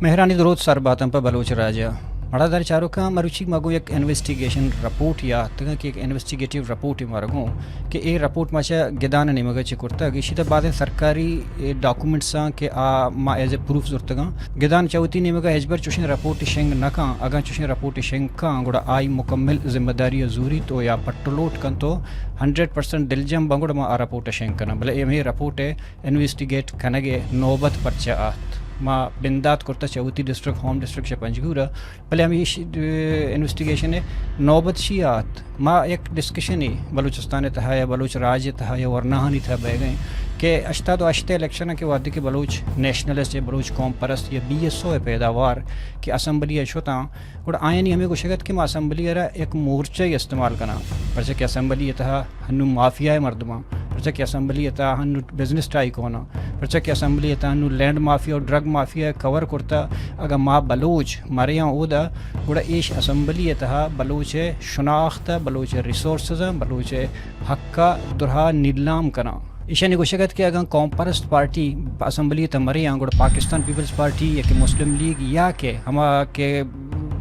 مہرانی دروت سر باتن پہ بلوچ راج ء۔ مڑادار چاروکاں، مروچی ما گوں یک انویسٹیگیشن رپورٹ یا اتکگاں کہ یک انویسٹیگیٹو رپورٹ مارا گوں کہ اے رپورٹ ما چہ گدان ء نیمگ ء چہ کرتگ۔ ایشی تہ بازیں سرکاری، اے، ڈاکومنٹس آں کہ آ ما ایز اے پروف زرتگاں۔ گدان چہ وتی نیمگ ء ہچبر چوشیں رپورٹ شنگ نہ کاں۔ اگاں چوشیں رپورٹ شنگ کاں، گڑا آئی مکمل ذمہ داری ء زوریت و یا پٹ و لوٹ کنت و ہنڈریڈ پرسنٹ دلجم باں، گڑا ما آ رپورٹ ء شنگ کناں۔ بلے اے ہمے رپورٹ ء انویسٹیگیٹ کنگ ء نوبت پرچہ آت؟ ما بندات کرتہ چہ وتی ڈسٹرکٹ، ہوم ڈسٹرکٹ چہ پنجگور ء، بلے ہمیش، اه، انویسٹیگیشن ء نوبت شی آت؟ ما یک ڈسکشنے بلوچستان ء تہا یا بلوچ راج ء تہا یا ورناہانی تہا بئیگ ء کہ ہشتاد و ہشت ء الیکشن ء کہ وہدے کہ بلوچ نیشنلسٹ یا بلوچ قوم پرست یا بی ایس او ء پیداوار کہ اسمبلی ء شتاں، گڑا آیانی ہمے گوشگ ات کہ ما اسمبلی ء را یک مورچہ ء استعمال کناں، پرچہ کہ اسمبلی ء تہا ہنوں مافیا ء مردماں، پرچا کہ اسمبلی ء تہا ہنوں بزنس ٹائیکون آں، پرچا کہ اسمبلی ء تہا ہنوں لینڈ مافیا و ڈرگ مافیا ء کور کرتہ۔ اگاں ما بلوچ مریاں اودا، گڑا ایش اسمبلی ء تہا بلوچ ء شناخت ء، بلوچ ء ریسورسز ء، بلوچ ء حق ء درہا نیلام کناں۔ ایشانی گوشگ ات کہ اگاں قوم پرست پارٹی اسمبلی ء تہا مریاں، گڑا پاکستان پیپلز پارٹی یا کہ مسلم لیگ یا کہ ہما کہ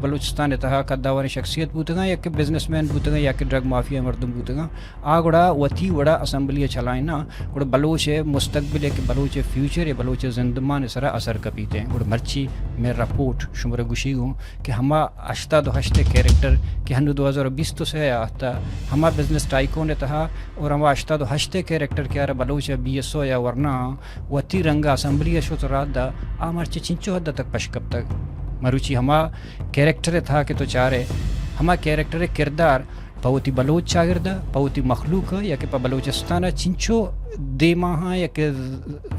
بلوچستان ء تہا قدآوریں شخصیت بوتگاں یا کہ بزنس مین بوتگاں یا کہ ڈرگ مافیا ء مردم بوتگاں، آ گڑا وتی وڑا اسمبلی ء چلائیناں، گڑا بلوچ ء مستقبل ء کہ بلوچ ء فیوچر ء بلوچ ء زندمان ء سرا اثر کپیت انت۔ گڑا مرچی مئے رپورٹ شمارا گوشی گوں کہ ہما ہشتاد و ہشت ء کیریکٹر کہ ہنو دو ہزار و بیست و سہ ء آتہ، ہما بزنس ٹائیکون ء تہا اور ہما ہشتاد و ہشت ء کیریکٹر کہ آرا بلوچ ء بی ایس او یا ورنا وتی رنگ ء اسمبلی ء شت و رات دا، آ مرچی چنچو حد تک پش کپتگ؟ مروچی ہما کیریکٹر ء تہا کہ تو چارے، ہما کیریکٹر ء کردار پہ وتی بلوچ چاگرد ء، پہ وتی مخلوق ء، یا کہ پہ بلوچستان ء چنچو دیما آں، یا کہ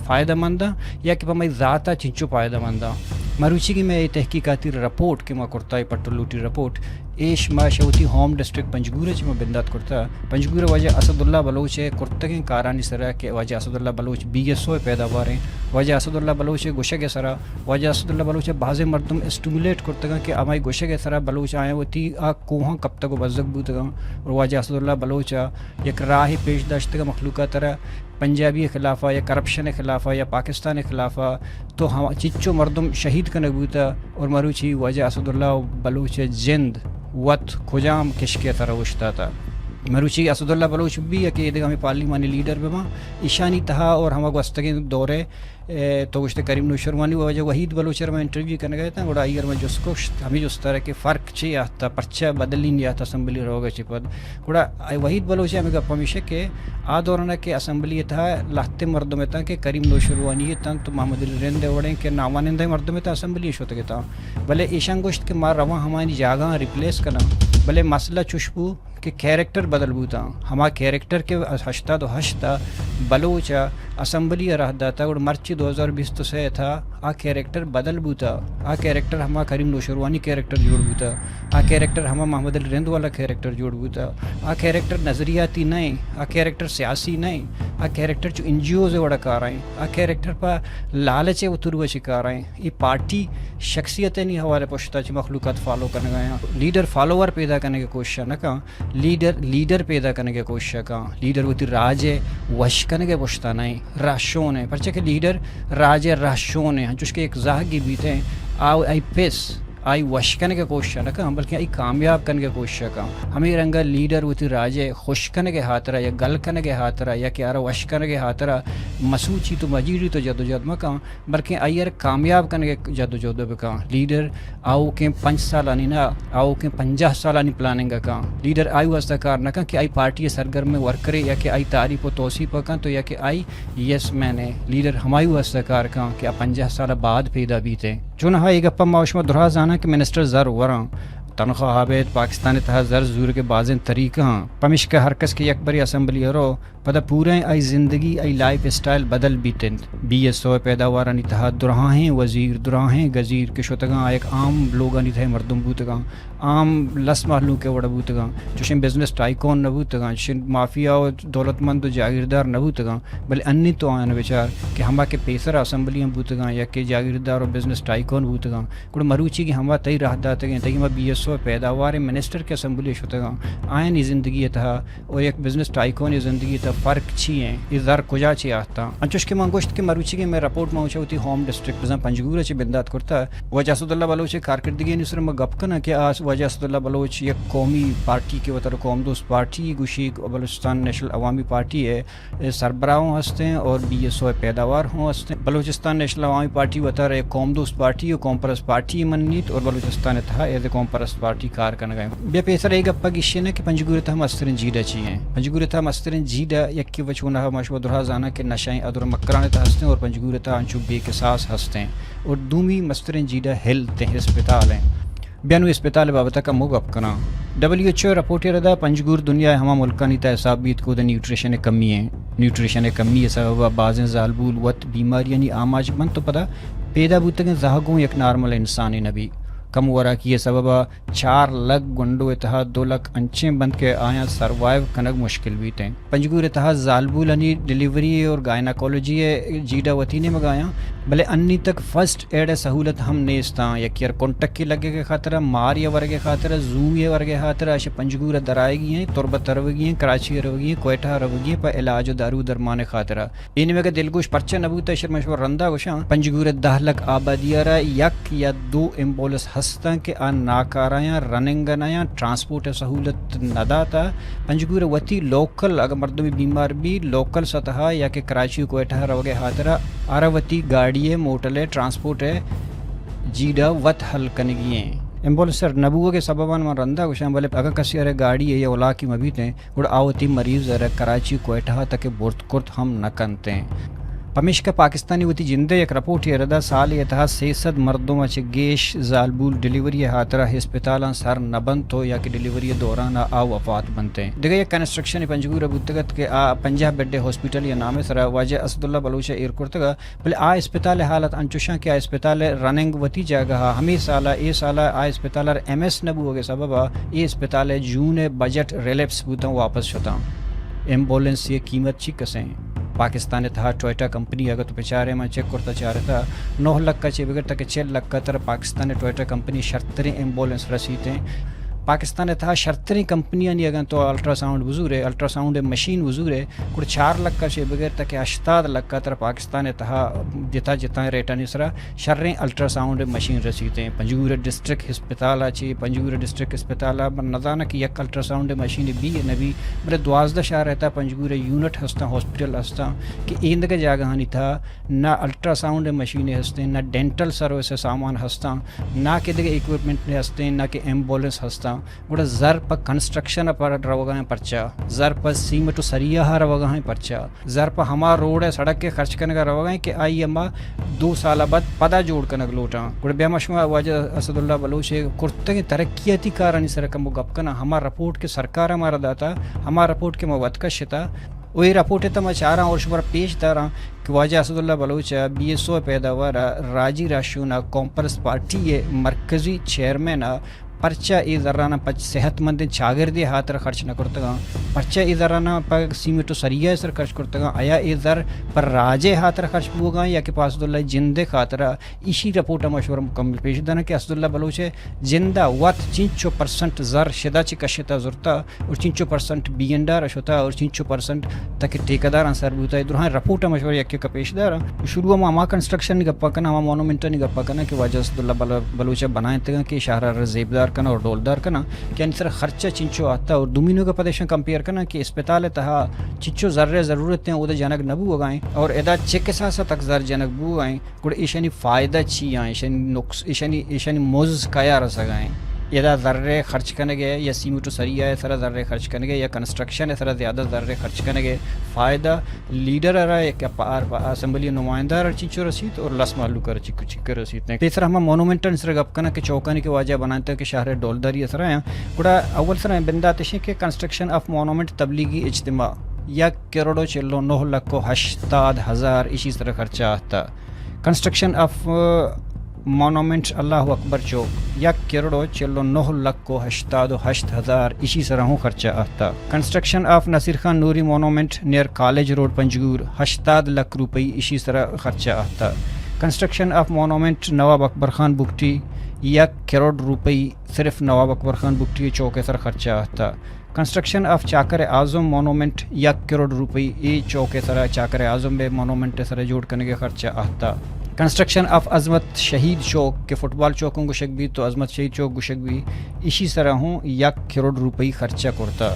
فائدہ مند آں، یا کہ پہ مئے ذات ء چنچو فائدہ مند آں۔ مروچیگیں مئے اے تحقیقاتی رپورٹ کہ ما کرتہ، اے پٹ و لوٹی رپورٹ، ایش ما شہ وتی ہوم ڈسٹرکٹ پنجگور ء چہ ما بندات کرتہ۔ پنجگور ء واجہ اسداللہ بلوچ ء کرتگیں کارانی سرا کہ واجہ اسداللہ بلوچ بی ایس او ء پیداوار ایں۔ واجہ اسداللہ بلوچ ء گوشگ ء سرا واجہ اسداللہ بلوچ ء بازیں مردم اسٹیمولیٹ کرتگاں کہ ہمائی گوشگ ء سرا بلوچ آیاں وتی آ کوہاں کپتگ و بزگ بوتگاں۔ اور واجہ اسداللہ بلوچ ء یک راہے پیش داشتگ مخلوق ء ترا پنجابی ء خلاف ء یا کرپشن ء خلاف ء یا پاکستان ء خلاف ء تو ہم چچو مردم شہید کنگ بوتہ اور مروچی واجہ اسداللہ بلوچ ء جند وت کجام کشک ء ترا اوشتاتہ؟ مروچی اسداللہ بلوچ بی یا کہ ایدگہ ہمے پارلیمانی لیڈر بہ باں، ایشانی تہا اور ہما گوستگیں دور ء اے، تو گوشتے کریم نوشروانی واجہ وحید بلوچ ء را من انٹرویو کنگ ء اتاں، گڑا آئی ء را من جست کشت، ہمے جست ء را کہ فرق چے آتہ، پرچہ بدلی نیات اسمبلی روگ ء چہ پد۔ گڑا اے وحید بلوچ ء ہمے گپ ہمیش کہ آ دوران ء کہ اسمبلی ء تہا لہتیں مردم اتاں کہ کریم نوشروانی اتاں تو محمد علی رند ء وڑیں کہ ناوانندہ مردم اتاں اسمبلی ء شتگ اتاں، بلے ایشاں گوشت کہ ما رواں ہمانی جاگہاں ریپلیس کناں، بلے مسئلہ چوش بو کہ کیریکٹر بدل بوتاں، ہما کیریکٹر کہ ہشتاد و ہشت ء بلوچ ء اسمبلی ء راہ داتہ، گڑا مرچی دو ہزار بیست و سہ ء تھا آ کیریکٹر بدل بوتہ، آ کیریکٹر ہما کریم نوشروانی کیریکٹر جوڑ بوتہ، آ کیریکٹر ہما محمد علی رند والا کیریکٹر جوڑ بوتہ۔ آ کیریکٹر نظریاتی نہ ایں، آ کیریکٹر سیاسی نہ ایں، آ کیریکٹر چو این جی اوز ء وڑا کار ایں، آ کیریکٹر پہ لالچ ء وتروچ ء کار ایں۔ اے پارٹی شخصیتانی حوالے پشتا چہ مخلوقات فالو کنگا ایں۔ لیڈر فالوور پیدا کنگ ء کوشش نہ کن۔ لیڈر، لیڈر پیدا کنگ ء کوشش ء کن، لیڈر وتی راج ء وش کنگ ء پشتا نہ ایں، رہشون ء، پرچہ کہ لیڈر راج ء رہشون ء، انچوش کہ یک زہگے بیت ء آ، آئی پس، آئی وش کنگ ء کوشش ء نہ کن، بلکیں آئی کامیاب کنگ ء کوشش ء کن۔ ہمے رنگ ء لیڈر وتی راج ء خوش کنگ ء ہاترا یا گل کنگ ء ہاترا یا کہ آرا وش کنگ ء ہاترا مسوچیت و مجیڑیت و جدوجہد مہ کن، بلکیں آئی ء را کامیاب کنگ ء جدوجہد ء بہ کن۔ لیڈر آؤکیں پنچ سالانی نہ، آؤکیں پنجاہ سالانی پلاننگ ء کن۔ لیڈر آئی واسطہ کار نہ کن کہ آئی پارٹی ء سرگرمیں ورکرے یا کہ آئی تعریف و توسیپ ء کن تو یا کہ آئی یس مین ء۔ لیڈر ہمائی واسطہ کار کن کہ آ پنجاہ سال ء بعد پیدا بیت ء۔ چونہا اے گپ ء ما و شما درہا زاناں کہ منسٹر زر وراں، تنخواہ ء ابید پاکستان ء تہا زر زورگ ء بازیں طریقہ آں، پمشکہ ہر کس کہ یک برے اسمبلی ء رو، پدا پوریں آئی زندگی، آئی لائف اسٹائل بدل بیت انت۔ بی ایس او ء پیداوارانی تہا دراہیں وزیر، دراہیں گزیر کہ شتگاں، آ یک عام لوگانی تہا مردم بوتگاں، عام لس مہلوک ء وڑ بوتگاں، چوشیں بزنس ٹائیکون نہ بوتگاں، چوشیں مافیا و دولتمند و جاگیردار نہ بوتگاں، بلے انی تو آیان بچار کہ ہما کہ پیسر اسمبلیاں بوتگاں یا کہ جاگیردار و بزنس ٹائیکون بوتگاں، گڑا مروچی کہ ہما تئی راہ داتگیں، تئی ہما بی ایس سو پیداوار منسٹر کہ اسمبلی شتگاں، آیانی زندگی ءِ تہا اور یک بزنس ٹائیکون ءِ زندگی ءِ تہا فرق چی ایں؟ اے زر کجا چہ آتاں؟ انچوش کہ من گوشت کہ مروچیگیں مئے رپورٹ ما چہ وتی ہوم ڈسٹرکٹ بزاں پنجگور ءَ چہ بندات کرتا، واجہ اسداللہ بلوچ ءِ کارکردگی ءِ سر ما گپ کناں کہ آ واجہ اسداللہ بلوچ یک قومی پارٹی کہ وتارا قوم دوست پارٹی گوشی، بلوچستان نیشنل عوامی پارٹی ءِ سربراہ ہوں ہستیں اور بی ایس او ءِ پیداوار ہوں ہستیں۔ بلوچستان نیشنل عوامی پارٹی وتارا یک قوم دوست پارٹی و قوم پرست پارٹی منیت اور بلوچستان ءِ تہا ایز اے قوم پرست پارٹی کار کنگ ءَ ایں۔ بیا پیسر اے گپ ءَ گیشیناں کہ پنجگور ءِ تہا مستریں جیڑہ چی ایں۔ پنجگور ءِ تہا مستریں جیڑہ یکے وَ چوناہا ما شما درہا زاناں کہ نشہ ایں ادر مکران ءِ تہا ہستیں اور پنجگور ءِ تہا انچو بے کساس ہستیں اور دومی مستریں جیڑہ ہیلتھ ایں، ہسپتال ایں۔ بیا نوں اسپتال ءِ بابت ءَ کمو گپ کناں۔ ڈبلیو ایچ او ءِ رپورٹ ءِ ردا پنجگور دنیا ءِ ہما ملکانی تہا حساب بیت کہ اودا نیوٹریشن ءِ کمی ایں۔ نیوٹریشن ءِ کمی ءِ سبب ءَ بازیں زالبول وت بیماریانی آماچ بنت و پدا پیدا بوتگیں زہگ گوں یک نارمل انسانے نہ بی۔ کم وراکی ءِ سبب ءَ چار لکھ گونڈو ءِ تہا دو لکھ انچیں بنت کہ آیاں سروائیو کنگ مشکل بیت ایں۔ پنجگور ءِ تہا زالبولانی ڈیلیوری اور گائناکولوجی ءِ جیڑہ وتی نیمگ ءَ آیاں، بلے انی تک فرسٹ ایڈ ءِ سہولت ہم نیستاں۔ یکے ءَ را کنٹکے لگگ ءِ خاطر ءَ، مارے ورگ ءِ خاطر ءَ، زوئے ورگ ءِ خاطر ءَ، اش پنجگور ءَ درائیگی ایں، تربت ءَ روگی ایں، کراچی ءَ روگی ایں، کوئٹہ ءَ روگی ایں، پہ علاج و دارو درمان ءِ خاطر ءَ۔ اے نیمگ ءَ دلگوش پرچہ نہ بوتہ، اشر من شما رندا گوشاں، پنجگور ءِ دہ لکھ آبادی ءَ را یک یا دو ایمبولنس ہستاں کہ آ ناکارایاں، رننگ ءَ نیاں، ٹرانسپورٹ ءِ سہولت نہ داتہ۔ پنجگور ءِ وتی لوکل اگہ مردمے بیمار بی، لوکل سطح ءَ یا کہ کراچی و کوئٹہ ءَ روگ ءِ ہاترا آرا وتی گاڑی ءِ، موٹل ءِ، ٹرانسپورٹ ءِ جیڑہ وت حل کنگی ایں۔ ایمبولنس سر نہ بوگ ءِ سبباں من رندا گوشاں، بلے اگہ کسے ءَ را گاڑی ءِ یا اولاکے مہ بیتیں، گڑا آ وتی مریض ءَ را کراچی، کوئٹہ ءَ تک برت کرت ہم نہ کنتیں۔ پمیشکا پاکستانی وتی جند ءِ یک رپورٹے ءِ ردا سالے ءِ تہا سے سد مردم ءَ چہ گیش زالبول ڈیلیوری ءِ ہاترا ہسپتالاں سر نہ بنت و یا کہ ڈیلیوری ءِ دوران ءَ آ وفات بنتیں۔ دگہ یک کنسٹرکشنے پنجگور ءَ بوتگ ات کہ آ پنجاہ بیڈ ءِ ہاسپٹلے ءِ نام ءِ سرا واجہ اسداللہ بلوچ ءَ ایر کرتگ ءَ بلے آ اسپتال ءِ حالت انچوشاں کہ آ اسپتال ءِ رننگ وتی جاگہ ءَ ہمے سال ءَ، اے سال ءَ آ اسپتال ءَ ایم ایس نہ بوگ ءِ سبب ءَ اے اسپتال ءِ جون ءِ بجٹ ریلیپس بوتاں، واپس شتاں۔ ایمبولنس ءِ قیمت چی کسیں؟ پاکستان ءِ تہا ٹوئٹا کمپنی اگہ تو بچارے، من چیک کرتا چارتا، نو لکھ ءَ چہ بگر تک چل لکھ ءَ تر پاکستان ءِ ٹوئٹا کمپنی شرتریں ایمبولنس رسیتیں۔ پاکستان ءِ تہا شرتریں کمپنیانی اگاں تو الٹراساؤنڈ بزورے، الٹراساؤنڈ ءِ مشین بزورے، گڑا چار لکھ ءَ چہ بگر تک ہشتاد لکھ ءَ تر پاکستان ءِ تہا جتا جتائیں ریٹانی سرا شریں الٹراساؤنڈ مشین رسیتیں۔ پنجگور ڈسٹرکٹ ہسپتال ءَ چہ، پنجگور ڈسٹرکٹ ہسپتال ءَ من نزاناں کہ یک الٹراساؤنڈ مشین بی نہ بی، بلے دوازدہ شہر ءِ تہا پنجگور یونٹ ہستاں، ہاسپٹل ہستاں کہ ایندگہ جاگہانی تہا نہ الٹراساؤنڈ مشین ہستیں، نہ ڈینٹل سروس سامان ہستاں، نہ کہ دگہ اکوپمنٹ ہستیں، نہ کہ ایمبولنس ہستاں۔ گڑا زر پہ کنسٹرکشن ءَ پر روگ ءَ ایں پرچا؟ زر پہ سیمنٹ و سریہ ءَ روگ ءَ ایں پرچا؟ زر پہ ہما روڈ ءِ سڑک ءِ خرچ کنگ ءَ روگ ءَ ایں کہ آئی ہما دو سال ءَ بعد پدا جوڑ کنگ لوٹاں۔ گڑا بیا ما شما واجہ اسداللہ بلوچ ءِ کرتگیں ترقیاتی کارانی سر ءَ کمو گپ کناں۔ ہما رپورٹ کہ سرکار ءَ مارا داتا، ہما رپورٹ کہ ما وت کشتا، و اے رپورٹ ءِ تہا ما چاراں اور شمارا پیش داراں کہ واجہ اسداللہ بلوچ ءَ بی ایس او ءِ پیداوار ءَ راجی راہشون ءَ قوم پرست پارٹی ءِ مرکزی چیئرمین ءَ پرچا اے زراناں پہ صحت مندیں چاگردے ہاتر خرچ نہ کرتگاں؟ پرچا اے زراناں پہ سیمنٹ و سریہ ءِ سر خرچ کرتگاں؟ آیا اے زر پہ راج ءِ ہاتر خرچ بوگاں یا کہ پہ اسداللہ ءِ جند ءِ خاطر ءَ؟ ایشی رپورٹ ءَ ما شمارا مکمل پیش داراں کہ اسداللہ بلوچ ءِ جند ءَ وت چنچو پرسنٹ زر شدا چہ کشتا زرتا اور چنچو پرسنٹ بی اینڈ آر ءَ شتا اور چنچو پرسنٹ تک ٹھیکیداراں سر بوتا۔ اے درہاں رپورٹ ءَ ما شمارا یک یک ءَ پیش داراں۔ شروع ءَ ما ہما کنسٹرکشن ءِ گپا کناں، ہما مونومنٹانی گپا کناں کہ واجہ اسداللہ بل-، بلوچ ءَ بنائینتگاں کہ شہر ءَ را زیبدار کناں اور ڈولدار کناں کہ آنی سر خرچہ چنچو آتا اور دومی نیمگ ءَ پدا ایشاں کمپیئر کناں کہ اسپتال ءِ تہا چنچو زر ءِ ضرورت ایں، اودا جنگ نہ بوگا ایں اور ادا چہ کساس ءَ تک زر جنگ بوگا ایں۔ گڑا ایشانی فائدہ چی آں؟ ایشانی نقص-، ایشانی، ایشانی مز کیا رسگا ایں؟ ادا زر ءِ خرچ کنگ ءَ یا سیمنٹ و سریہ ءِ سرا زر ءِ خرچ کنگ ءَ یا کنسٹرکشن ءِ سرا زیادہ زر ءِ خرچ کنگ ءِ فائدہ لیڈر ءَ را یا کہ پہ آر-، پہ اسمبلی نمائندہ ءَ را چنچو رسیت اور لس مہلوک ءَ را چنچو، چنچو رسیت؟ پیسر ہما مونومنٹانی سرا گپ کناں کہ چوکانی کہ واجہ بنائینتگ کہ شہر ءِ ڈولداری ءِ سرا ایں۔ گڑا اول سرا بندات ایش ایں کہ کنسٹرکشن آف مونومنٹ تبلیغی اجتماع یک کروڑ و چل و نو لکھ و ہشتاد ہزار ایشی سرا خرچہ آتا۔ کنسٹرکشن آف مونومنٹ اللہ اکبر چوک یک کروڑ و چل و نو لکھ و ہشتاد و ہشت ہزار ایشی سرا ہوں خرچہ آتا۔ Construction of Naseer Khan Noori monument near college road Panjgur ہشتاد لکھ روپئی ایشی سرا خرچہ آتا۔ Construction of monument Nawab Akbar Khan Bugti یک کروڑ روپئی صرف نواب اکبر خان بگٹی ءِ چوک ءِ سر خرچہ اہتا۔ کنسٹرکشن آف چاکر اعظم مونومنٹ یک کروڑ روپئی اے چوک ءِ سرا، چاکر اعظم ءِ مونومنٹ ءِ سرا جوڑ کنگ ءِ خرچہ اہتا۔ کنسٹرکشن آف عظمت شہید چوک کہ فٹبال چوک ہوں گوشگ بیت تو عظمت شہید چوک گوشگ بیت، ایشی سرا ہوں یک کروڑ روپئی خرچہ کرتا۔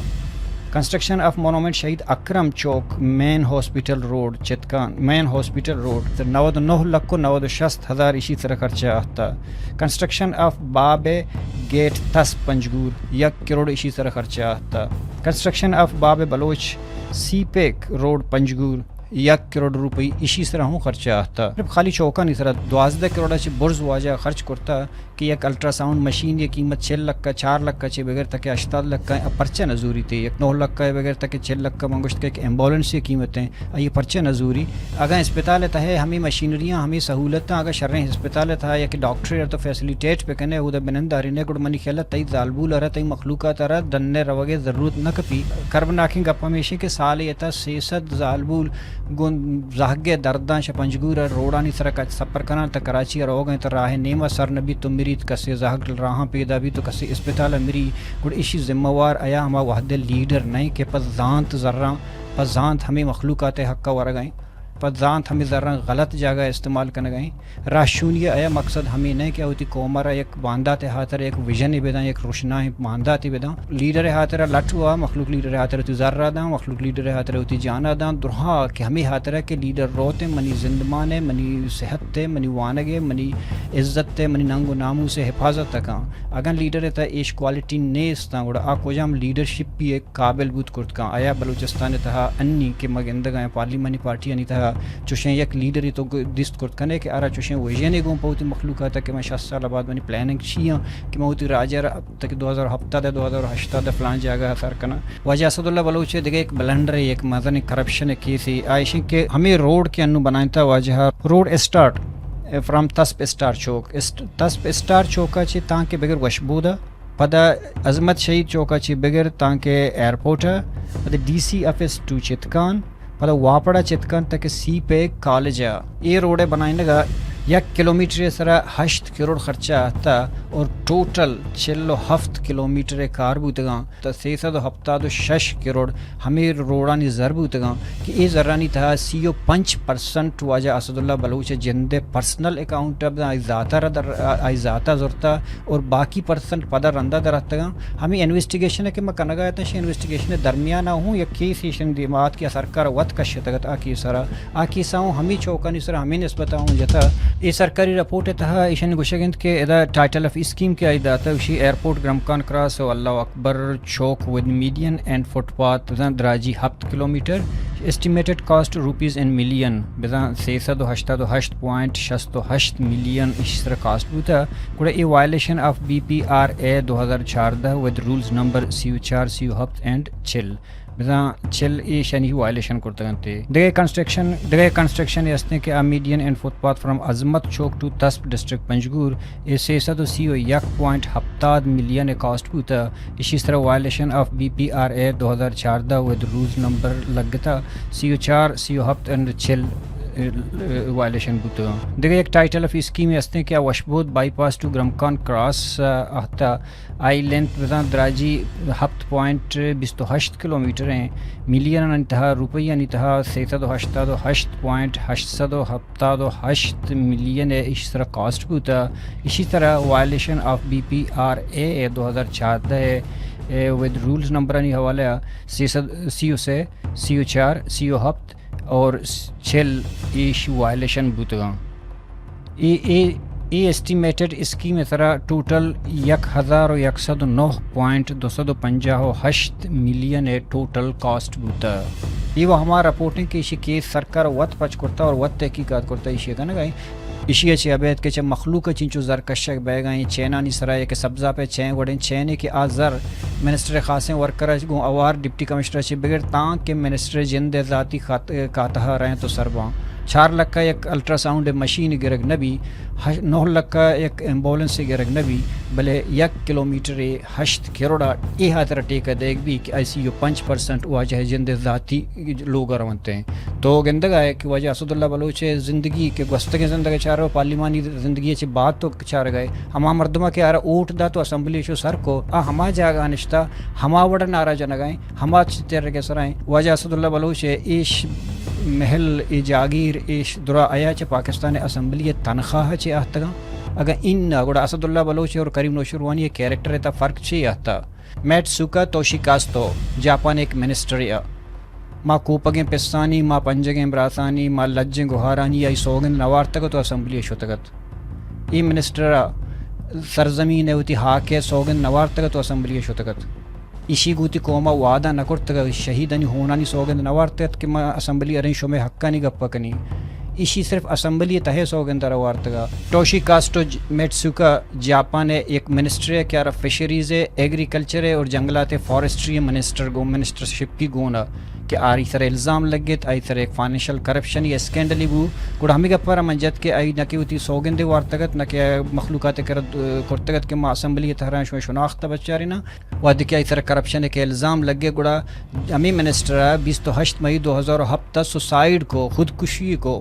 کنسٹرکشن آف مونومنٹ شہید اکرم چوک، مین ہاسپٹل روڈ چتکان، مین ہاسپٹل روڈ، نود و نو لکھ و نود و شست ہزار ایشی سرا خرچہ اہتا۔ کنسٹرکشن آف باب گیٹ تسپ پنجگور، یک کروڑ ایشی سرا خرچہ اہتا۔ کنسٹرکشن آف باب بلوچ سی پیک روڈ پنجگور، یک کروڑ روپئی ایشی سرا ہوں خرچہ اہتا۔ صرف خالی چوکانی سرا دوازدہ کروڑ چہ برز واجہ خرچ کرتا کہ یک الٹراساؤنڈ مشین ءِ قیمت چل لکھ، چار لکھ چہ بگر تک ہشتاد لکھ ءَ، پرچہ نہ زوری تے؟ یک نو لکھ ءَ بگر تک چل لکھ، من گوشت کہ یک ایمبولینس ءِ قیمت ایں، آئی پرچہ نہ زوری؟ اگاں اسپتال ءِ تہ ءَ ہمے مشینریاں، ہمے سہولتاں، اگاں شریں اسپتال ءِ تہ ءَ یک ڈاکٹرے تو فیسلیٹیٹ بہ کنے، اودا بہ نندارینے، گڑا منی خیال ءَ تئی زالبول ءَ را، تئی مخلوقات ءَ را ڈن ءَ روگ ءِ ضرورت نہ کپی۔ کربناکیں گپ ہمیش ایں کہ سالے ءِ تہ ءَ سئے سد زالبول گوں زہگ ءِ درداں شہ پنجگور ءَ روڈانی سرا کچ سپر کناں، تہ کراچی ءَ روگ ءَ ایں، تہ راہ ءِ نیم ءَ سر نہ بیت، تو مری، کسے زہگ راہاں پیدا بیت، تو کسے اسپتال ءَ مری، گڑا ایشی ذمہ وار آیا ہما وہد ءِ لیڈر نہ ایں کہ پہ زانت زراں، پہ زانت ہمے مخلوقات ءِ حق ءَ ورگ ءَ ایں، پہ زانت ہمے زراں غلط جاگہ ءَ استعمال کنگ ءَ ایں۔ راہشونی ءِ آیا مقصد ہمے نہ کہ آ وتی قوم ءَ را یک باندات ءِ ہاتر ءَ یک ویژنے بداں، یک روشنائیں بانداتے بداں۔ لیڈر ءِ ہاتر ءَ لٹ وا، مخلوق لیڈر ءِ ہاتر ءَ وتی زر ءَ داں، مخلوق لیڈر ءِ ہاتر ءَ وتی جان ءَ داں، درہا کہ ہمے ہاتر ءَ کہ لیڈر روت ءُ منی زندمان ءِ، منی صحت ءِ، منی وانگ ءِ، منی عزت ءِ، منی ننگ ءُ ناموس ءِ حفاظت ءَ کن۔ اگاں لیڈر ءِ تہ ءَ ایش کوالٹی نیست اَنت، گڑا آ کجام لیڈرشپے ءِ قابل بوت کرت کن؟ آیا بلوچستان ءِ تہ ءَ انی کہ ما گندگ ءَ ایں پارلیمانی پارٹیانی تہ ءَ چوشیں یک لیڈرے تو گ-، دیست کرت کن ئے کہ آ را چوشیں ویژنے گوں پہ وتی مخلوقات ءَ کہ من شست سال ءَ بعد منی پلاننگ چی ایں کہ من وتی راج ءَ را تاکہ دو ہزار ہپتاد ءَ دو ہزار ہشتاد ءَ فلان جاگہ ءَ سر کناں۔ واجہ اسداللہ بلوچ ءِ دگہ یک بلنڈرے، یک مزنیں کرپشن ءِ کیسے آ ایش ایں کہ ہمے روڈ کہ انوں بنائینتا واجہ، روڈ اسٹارٹ فرام تسپ اسٹار چوک، اسٹ-، تسپ اسٹار چوک ءَ چہ تانکہ بگر وشبود ءَ، پدا عظمت شہید چوک ءَ چہ بگر تانکہ ایئرپورٹ ءَ، پدا D C office to Chitkan, پدا واپڈا چتکان تک سی پیک کالج ءَ۔ اے روڈ ءِ بنائینگ ءَ یک کلومیٹر ءِ سرا ہشت کروڑ خرچہ اہتا اور ٹوٹل چل و ہفت کلومیٹر ءِ کار بوتگاں، تہ سئے سد و ہپتاد و شش کروڑ ہمے روڈانی زر بوتگاں کہ اے زرانی تہا سی و پنچ پرسنٹ واجہ اسداللہ بلوچ ءِ جند ءِ پرسنل اکاؤنٹ ءَ بزاں آئی ذات ءَ را در-، آئی ذات ءَ زرتا اور باقی پرسنٹ پدا رندا در اتگاں۔ ہمے انویسٹیگیشن ءَ کہ ما کنگا اتاں، شہ انویسٹیگیشن ءِ درمیان ءَ ہوں یک کیس ایشن دیما آت کہ آ سرکار ءَ وت کشتگ ات، آ کیس ءَ را، آ کیس ءَ ہوں ہمے چوکانی سرا ہمے نسبت ءَ ہوں جتا۔ اے سرکاری رپورٹ ءِ تہا ایشانی گوشگ انت کہ ادا ٹائٹل آف اسکیم کہ آئی داتا، اشی ایئرپورٹ گرمکان کراس و Allah Akbar Chowk with median and footpath بزاں دراجی ہپت kilometre, estimated cost rupees in million بزاں سئے سد و ہشتاد و ہشت پوائنٹ شست و ہشت ملین ایشی سرا کاسٹ بوتا۔ گڑا a violation of B P R A دو ہزار چاردہ ود رولز نمبر سی و چار، سی و ہپت اینڈ چل، بزاں چل ایشانی وائلیشن کرتگ انت۔ دگہ کنسٹرکشن، دگہ کنسٹرکشن استیں کہ a median and footpath from Azmat Chowk to Tasp district Panjgur, اے سئے سد و سی و یک پوائنٹ ہپتاد ملین ءِ کاسٹ بوتا۔ ایشی سرا violation of B P R A دو ہزار چاردہ ود رولز نمبر لگتا، سی و چار، سی و ہپت اینڈ چل، ا، ا، وائلیشن بوتگاں۔ دگہ یک ٹائٹل آف اسکیمے استیں کہ آ وشبود بائی پاس ٹو گرمکان کراس، ا، اہتا، آئی لینتھ بزاں دراجی ہپت پوائنٹ بیست و ہشت کلومیٹر ایں، ملینانی تہا، روپیانی تہا سئے سد و ہشتاد و ہشت پوائنٹ ہشت سد و ہپتاد و ہشت ملین ءِ ایشی سرا کاسٹ بوتا۔ ایشی سرا violation of B P R A ءِ دو ہزار چاردہ ءِ، ءِ ود رولز نمبرانی حوالہ ءَ سئے سد، سی و سئے، سی و چار، سی و ہپت اور چل ایش وائلیشن بوتگاں۔ اے، اے، اے ایسٹیمیٹڈ اسکیم ءِ سرا ٹوٹل یک ہزار و یک سد و نو پوائنٹ دو سد و پنجاہ و ہشت ملین ءِ ٹوٹل کاسٹ بوتا۔ اے و ہما رپورٹ انت کہ ایشی کیس سرکار وت پچ کرتا اور وت تحقیقات کرتا، ایشی کنگا ایں۔ ایشی ءَ چہ ابید کہ چہ مخلوق ءَ چنچو زر کشگ بئیگا ایں، چینانی سرا، کہ سبزا پہ چین وڑیں چینے کہ آ زر منسٹر خاصیں ورکر ءَ گوں اوار ڈپٹی کمشنر ءَ چہ بگر تاں کہ منسٹر جند ءِ ذاتی خات-، کاتہ ءَ رئینت و سر باں۔ چار لکھ ءَ یک الٹراساؤنڈ مشین گرگ نہ بی، ہش-، نو لکھ ءَ یک ایمبولینس گرگ نہ بی، بلے یک کلومیٹر ءَ ہشت کروڑ ءَ اے ہاتر ٹیکہ دیگ بی کہ آئی سی یو پنچ پرسنٹ واجہ جند ذاتی لوگ ءَ رونت ایں۔ تو گندگ ءَ ئے کہ واجہ اسد اللہ بلوچ ءِ زندگی کہ گوستگیں زندگ ءَ چارو، پارلیمانی زندگی ءَ چہ بعد تو چارگ ءَ ئے، ہما مردم ءَ کہ آرا ووٹ دات و اسمبلی شو سر کو، آ ہما جاگہ ءَ نشتہ، ہما وڑ ءَ نعرہ جنگ ءَ ایں، ہما چترگ ءِ سرا ایں۔ واجہ اسد اللہ بلوچ ءِ ایش محل، اے جاگیر، ایش درا آیا چہ پاکستان اسمبلی ءِ تنخواہ ءَ چہ آتکگاں؟ اگاں اناں، گڑا اسد اللہ بلوچ اور کریم نوشیروانی ءِ کیریکٹر ءِ تہا فرق چے آتا؟ میٹ سوکا توشی کاستو، جاپان ءِ یک منسٹرے ءَ، ما کوپگیں پسانی، ما پنجگیں براتانی، ما لجیں گہارانی آئی سوگند نہ وارتگ ات و اسمبلی ءَ شتگ ات۔ اے منسٹر ءَ سرزمین ءَ وتی ہاک ءِ سوگند نہ وارتگ ات و اسمبلی ءَ شتگ ات۔ ایشی گوں وتی قوم ءَ وعدہ نہ کرتگ ات، شہیدانی ہونانی سوگند نہ وارتگ ات کہ ما اسمبلی ءَ رئیں، شمئے حقانی گپ ءَ کنیں۔ ایشی صرف اسمبلی ءِ تہ ءَ سوگند ءَ را وارتگ ات۔ ٹوشی کاسٹو ج-، میٹسوکا جاپان ءِ یک منسٹرے کہ آرا فشریز ءِ، ایگریکلچر ءِ اور جنگلات ءِ، فارسٹری ءِ منسٹر گوں، منسٹر شپ ءِ گون ءَ کہ آئی سر ءَ الزام لگت، آئی سر ءَ یک فائنینشل کرپشن یا اسکینڈلے بو، گڑا ہمے گپ ءَ را من جت کہ آئی نہ کہ وتی سوگندے وارتگ ات، نہ کہ مخلوقات ءِ کرا کرتگ ات کہ ما اسمبلی ءِ تہ ءَ را شمئے شناخت ءَ بچاریناں۔ وہدے کہ آئی سر ءَ کرپشن ءِ کہ الزام لگے، گڑا ہمے منسٹر ءَ بیست و ہشت مئی دو ہزار و ہپت ءَ سوسائیڈ کو، خودکشی کو۔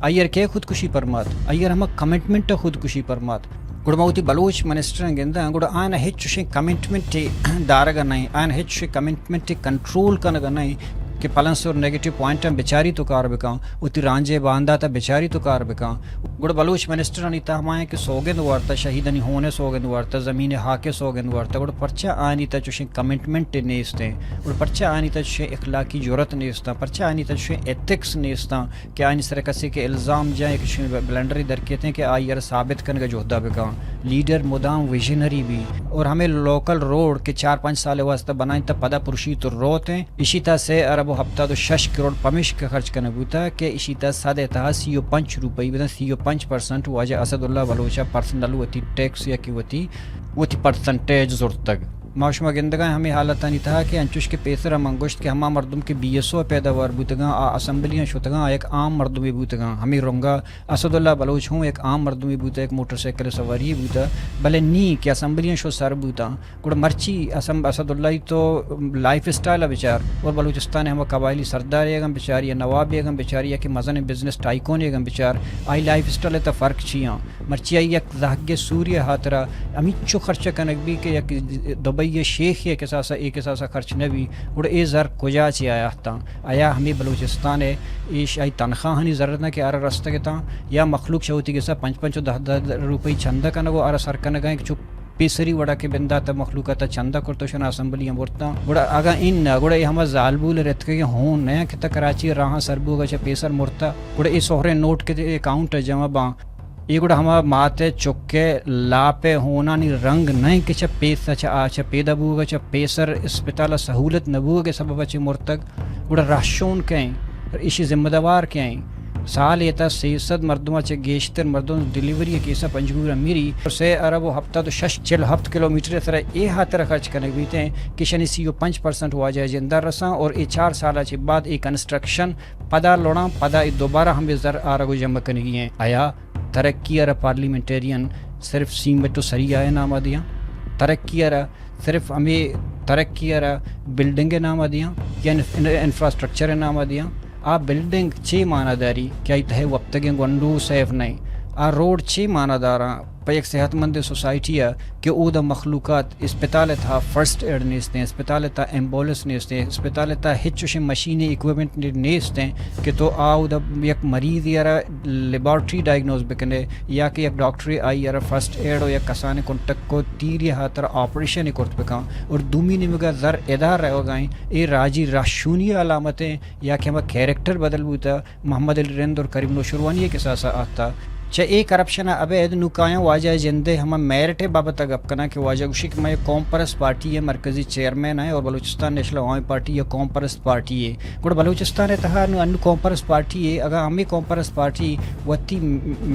آئی ءَ را کئے خودکشی پرمات؟ آئی ءَ را ہما کمٹمنٹ ءَ خودکشی پرمات۔ گڑا ما وتی بلوچ منسٹراں گنداں، گڑا آیاں ہچ چوشیں کمٹمنٹے دارگ ءَ نہ ایں، آیاں ہچ چوشیں کمٹمنٹے کنٹرول کنگ ءَ نہ ایں کہ پلنس اور نیگیٹو پوائنٹاں بچاریت و کار بکاں، وتی رانجے باندات ءَ بچاریت و کار بکاں۔ گڑا بلوچ منسٹرانی تہ ءَ ہمایاں کہ سوگند وارتہ، شہیدانی ہون ءِ سوگند وارتہ، زمین ءِ ہاک ءِ سوگند وارتہ، گڑا پرچا آیانی تہ ءَ چوشیں کمٹمنٹ نیست ایں؟ گڑا پرچا آیانی تہ ءَ چوشیں اخلاقی جرات نیست ایں؟ پرچا آیانی تہ ءَ چوشیں ایتھکس نیست ایں کہ آیانی سر ءَ کسے کہ الزام جاں یا کہ چوشیں بلنڈرے در کیت ایں کہ آئی ءَ را ثابت کنگ ءِ جہد ءَ بکاں؟ لیڈر مدام ویژنری بی اور ہمے لوکل روڈ کہ چار پنچ سال ءِ واستہ بنائینتہ، پدا پرشیت و روت ایں۔ ایشی تہا سے ارب و ہپتاد و شش کروڑ پمیشکا خرچ کنگ بوتہ کہ ایشی تہا صد ءِ تہا سی و پنچ روپئی، بزاں سی و پنچ پرسنٹ واجہ اسد اللہ بلوچ ءَ پرسنل وتی ٹیکس یا کہ وتی، وتی پرسنٹیج زرتگ۔ ما شما گندگاں ہمے حالتانی تہا کہ انچوش کہ پیسر ءَ من گوشت کہ ہما مردم کہ بی ایس او ءِ پیداوار بوتگاں، آ اسمبلیاں شتگاں، آ یک عام مردمے بوتگاں۔ ہمے رنگا اسد اللہ بلوچ ہوں یک عام مردمے بوتہ، یک موٹر سائیکل ءِ سواری بوتہ، بلے نی کہ اسمبلیاں شو سر بوتاں۔ گڑا مرچی اسم-، اسد اللہ ءِ تو لائف اسٹائل ءَ بچار، اور بلوچستان ءِ ہما قبائلی سردارے اگاں بچار یا نوابے اگاں بچار یا کہ مزنیں بزنس ٹائیکونے اگاں بچار، آئی لائف اسٹائل ءِ تہ ءَ فرق چی آں؟ مرچی آئی یک زہگ ءِ سوری ءِ ہاترا ہمینچو خرچہ کنگ بی کہ یک دبئی ءِ شیخے ءِ کساسا، اے کساسا خرچ نہ بی۔ گڑا اے زر کجا چہ آیاں اتاں؟ آیا ہمے بلوچستان ءِ ایش آئی تنخواہانی زر اتاں کہ آرا رستگ اتاں، یا مخلوق چہ وتی گسا پنچ پنچ و دہ دہ روپئی چندہ کنگ و آرا سر کنگ ءَ ایں کہ چو پیسری وڑا کہ بندات ءَ مخلوق ءَ تہ چندہ کرت و شنا اسمبلی ءَ برتاں۔ گڑا اگاں اناں، گڑا اے ہما زالبول ءِ رتکگیں ہون نہ اَنت کہ تہ کراچی ءِ راہاں سر بوگ ءَ چہ پیسر مرتہ۔ گڑا اے سہریں نوٹ کہ اکاؤنٹ ءَ جمع باں، اے گڑا ہما مات ءِ چک ءِ لاپ ءِ ہونانی رنگ نہ اِنت کہ چہ پیس ءَ چہ آ چہ پیدا بوگ ءَ چہ پیسر اسپتال ءَ سہولت نہ بوگ ءِ سبب ءَ چہ مرتگ۔ گڑا رہشون کئے اِنت؟ ایشی ذمہ دار کئے اِنت؟ سال ءِ تہا سئے سد مردم ءَ چہ گیشتر مردم ڈیلیوری ءِ کیس ءَ پنجگور ءَ مری، سئے ارب ءُ ہپتاد ءُ شش، چل ہپت کلومیٹر ءِ سرا اے ہاترا خرچ کنگ بیت اِنت کہ ایشانی سی ءُ پنچ پرسنٹ واجہ ءِ جند ءَ رساں اور اے چار سال ءَ چہ بعد اے کنسٹرکشن پدا لوڑاں، پدا اے دوبارہ ہمے زر آرگ ءُ جمع کنگی اِنت۔ آیا ترقی ءَ را پارلیمنٹیرین صرف سیمنٹ ءُ سریا ءِ نام ءَ دیاں؟ ترقی ءَ را صرف ہمے ترقی ءَ را بلڈنگ ءِ نام ءَ دیاں یا انف-، انفراسٹرکچر ءِ نام ءَ دیاں؟ آ بلڈنگ چے معنی داری کہ آئی تہ ءَ وپتگیں گونڈو سیف نہ اِنت؟ آ روڈ چے معنی داراں پہ یک صحت مندیں سوسائٹی ءَ کہ اودا مخلوقات اسپتال ءِ تہا فرسٹ ایڈ نیست اِنت، اسپتال ءِ تہا ایمبولینس نیست اِنت، اسپتال ءِ تہا ہچ چوشیں مشین اکوپمنٹ نیست اِنت کہ تو آ اودا یک مریضے ءَ را لیبارٹری ڈائگنوز بکنے یا کہ یک ڈاکٹرے آئی ءَ را فرسٹ ایڈ ءُ یک کسانیں کنٹک ءُ تیرے ءِ ہاترا آپریشنے کرت بکن اور دومی نیمگ ءَ زر ادا روگ ءَ اِنت۔ اے راجی رہشونی ءِ علامت اِنت یا کہ ہما کیریکٹر بدل بوتہ؟ محمد علی رند اور کریم نوشیروانی ءِ کساس ءَ آتہ۔ چہ اے کرپشن ءَ ابید نوں کایاں واجہ ءِ جند ءِ ہما میرٹ ءِ بابت ءَ گپ کناں کہ واجہ گوشی کہ مئے قوم پرست پارٹی ءِ مرکزی چیئرمین ءَ اور بلوچستان نیشنل عوامی پارٹی یا قوم پرست پارٹی ءِ، گڑا بلوچستان ءِ تہا نوں انوں قوم پرست پارٹی ءِ، اگاں ہمے قوم پرست پارٹی وتی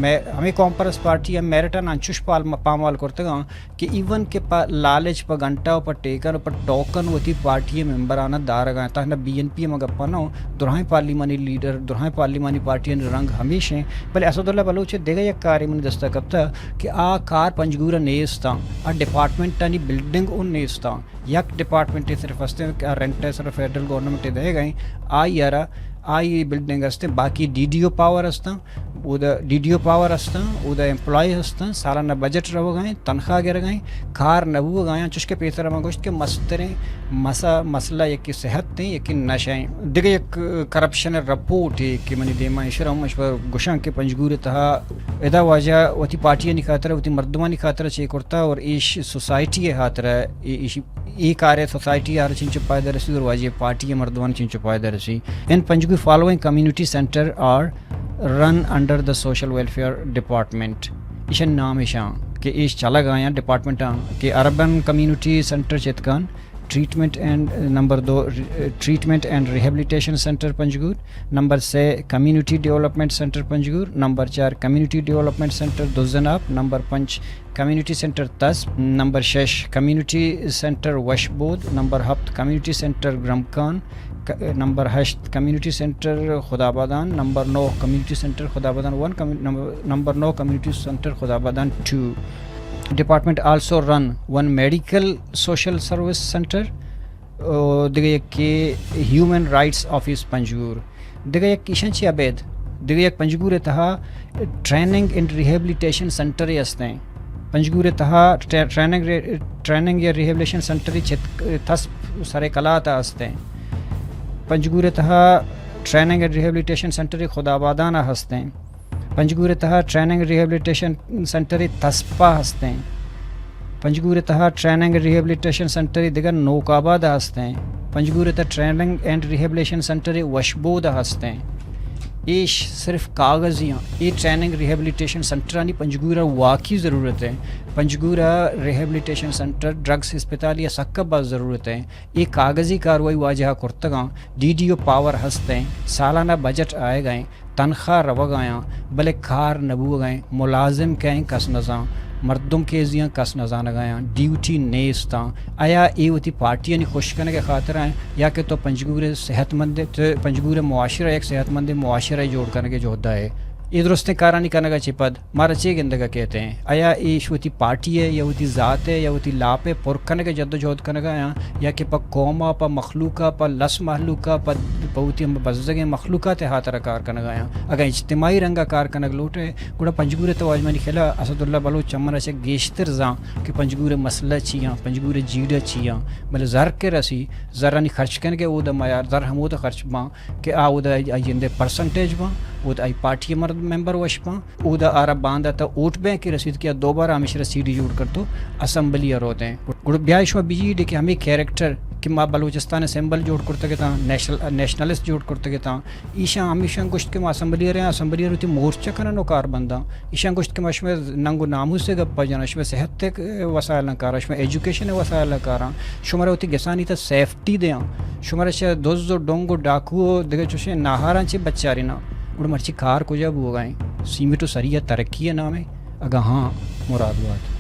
مے-، ہمے قوم پرست پارٹی ءِ میرٹ ءَ انچوش پال-، پامال کرتگاں کہ ایون کہ پہ لالچ، پہ گھنٹہ و پہ ٹیکن و پہ ٹوکن وتی پارٹی ءِ ممبران ءَ دارگ ءَ انت۔ تہنا بی این پی ءِ ما گپ ءَ نہ اوں، درائیں پارلیمانی لیڈر، درائیں پارلیمانی پارٹیانی رنگ ہمیش انت، بلے اسداللہ بلوچ ءِ دگہ یک کارے منی دست ءَ کپتہ کہ آ کار پنجگور ءَ نیست آں، آ ڈپارٹمنٹانی بلڈنگ اوں نیست آں، یک ڈپارٹمنٹے صرف ہست انت کہ آ رینٹ ءِ سر ءَ فیڈرل گورنمنٹ ءَ دئیگ ءَ انت، آئی ءَ را آئی بلڈنگ ہست انت، باقی ڈی ڈی او پاور ہست آں۔ اودا ڈی ڈی او پاور ہستاں، اودا ایمپلائی ہستاں، سالانہ بجٹ روگا ایں، تنخواہ گرگا ایں، کار نہ بوگا ایں، چوشکہ پیسرا ما گوشت کہ مستریں مسا-، مسئلہ یکی صحت ایں، یکی نشہ ایں۔ دگہ یک کرپشن رپورٹ اے کہ منی دیما ایں، شرم اش پر گوشاں کہ پنجگور تہا ادا واجہ وتی پارٹیانی خاطر، وتی مردمانی خاطر چے کرتا اور ایش سوسائٹی خاطر اے-، ایش اے کار ءَ سوسائٹی ءَ ہر چنچو فائدہ رسی اور واجہ پارٹی ءِ مردمان چنچو فائدہ رسی۔ In Panjguri following community center are run under the social welfare department. ایشن نام ایشاں کہ ایش چلگ آیاں ڈپارٹمنٹاں کہ اربن کمیونٹی سینٹر چتکان، ٹریٹمنٹ اینڈ، نمبر دو، treatment and rehabilitation centre Panjgur, number سے community development centre Panjgur, number چار community development centre Dazanap, number پنچ کمیونٹی سینٹر تسپ، نمبر شش کمیونٹی سینٹر وشبود، نمبر ہپت کمیونٹی سینٹر گرمکان، ک-، نمبر ہشت کمیونٹی سینٹر خدابادان، نمبر نو کمیونٹی سینٹر خدابادان ون، کمیو-، نمبر، نمبر نو community centre Khudabadan two. Department also run one medical social service center، او دگہ یکے ہیومن رائٹس آفس پنجگور۔ دگہ یک ایشاں چی ابید، دگہ یک پنجگور ءِ تہا ٹریننگ اینڈ ریہیبلیٹیشن سینٹر ہستیں۔ پنجگور ءِ تہا ٹرے-، ٹریننگ ری-، ٹریننگ یا ریہیبلیٹیشن سینٹر چت-، تسپ سر کلات ءَ ہستیں۔ پنجگور ءِ تہا ٹریننگ اینڈ ریہیبلیٹیشن سینٹر خدابادان ءَ ہستیں۔ پنجگور ءِ تہا ٹریننگ ریہیبلیٹیشن سینٹر تسپا ہستیں۔ پنجگور ءِ تہا ٹریننگ ریہیبلیٹیشن سینٹر دگہ نوک آباد ءَ ہستیں۔ پنجگور ءِ تہا ٹریننگ اینڈ ریہیبلیٹیشن سینٹر وشبود ءَ ہستیں۔ ایش صرف کاغذی آں۔ اے ٹریننگ ریہیبلیٹیشن سینٹرانی پنجگور ءَ واقعی ضرورت ایں۔ پنجگور ءَ ریہیبلیٹیشن سینٹر، ڈرگز ہسپتال یا سکا باز ضرورت ایں۔ اے کاغذی کاروائی واجہ ءَ کرتگاں۔ ڈی ڈی او پاور ہستیں۔ سالانہ بجٹ آئیگ ایں۔ تنخواہ روگ آیاں، بلے کار نہ بوگ ایں، ملازم کئے ایں کس نہ زان، مردم کئے زیاں کس نہ زانگ آیاں، ڈیوٹی نیست آں۔ آیا اے وتی پارٹیانی خوش کنگ ءِ خاطر ایں یا کہ تو پنجگور ءِ صحت مند، تو پنجگور ءِ معاشرہ یک صحت مند معاشرہ جوڑ کنگ ءِ جہد ءَ ئے؟ اے درستیں کارانی کنگ ءَ چہ پد مارا چے گندگ ءَ کیت ایں؟ آیا ایش وتی پارٹی ءِ یا وتی ذات ءِ یا وتی لاپ ءِ پر کنگ ءِ جد ءُ جہد کنگ ءَ آیاں یا کہ پہ قوم ءَ، پہ مخلوق ءَ، پہ لس مہلوک ءَ، پہ، پہ وتی ہم بزگیں مخلوقات ءِ ہاترا کار کنگ ءَ آیاں؟ اگاں اجتماعی رنگ ءَ کار کنگ لوٹ ئے، گڑا پنجگور ءِ تو واجہ منی خیال ءَ اسداللہ بلوچ چہ من ءَ چہ گیشتر زان کہ پنجگور ءِ مسئلہ چی آں، پنجگور ءِ جیڑہ چی آں۔ بلے زر کہ رسی، زرانی خرچ کنگ ءِ اود ءَ میار، زر ہمود ءَ خرچ باں کہ آ اود ءَ آئی، آئی جند ءِ پرسنٹیج باں، اود ءَ آئی پارٹی ءِ مرد ممبر وش باں، اود ءَ آرا باندا تہ ووٹ بینک ءَ رسیت کہ آ دوبارہ ہمیشرا سی ڈی جوڑ کنت ءُ اسمبلی ءَ روت ایں۔ گڑا بیا شما بجیڑ ئے کہ ہمے کیریکٹر کہ ما بلوچستان ءِ سمبل جوڑ کرتگ اتاں، نیشنل، نیشنلسٹ جوڑ کرتگ اتاں، ایشاں ہمیشاں گوشت کہ ما اسمبلی ءَ رئیں، اسمبلی ءَ وتی مورچہ کنن ءُ کار بنداں۔ ایشاں گوشت کہ ما شمئے ننگ ءُ ناموس ءِ گپ ءَ جناں، شمئے صحت ءِ وسائلاں کاراں، شمئے ایجوکیشن ءِ وسائلاں کاراں، شمارا وتی گسانی تہ سیف ٹی دیاں، شمارا چہ دز ءُ ڈنگ ءُ ڈاکو ءُ دگہ چوشیں ناہاراں چہ بچاریناں، گڑا مرچی کار کجا بوگا ایں؟ سیمٹ ءُ سری ءِ ترقی ءِ نام ءَ؟ اگاں ہاں، مراد بات۔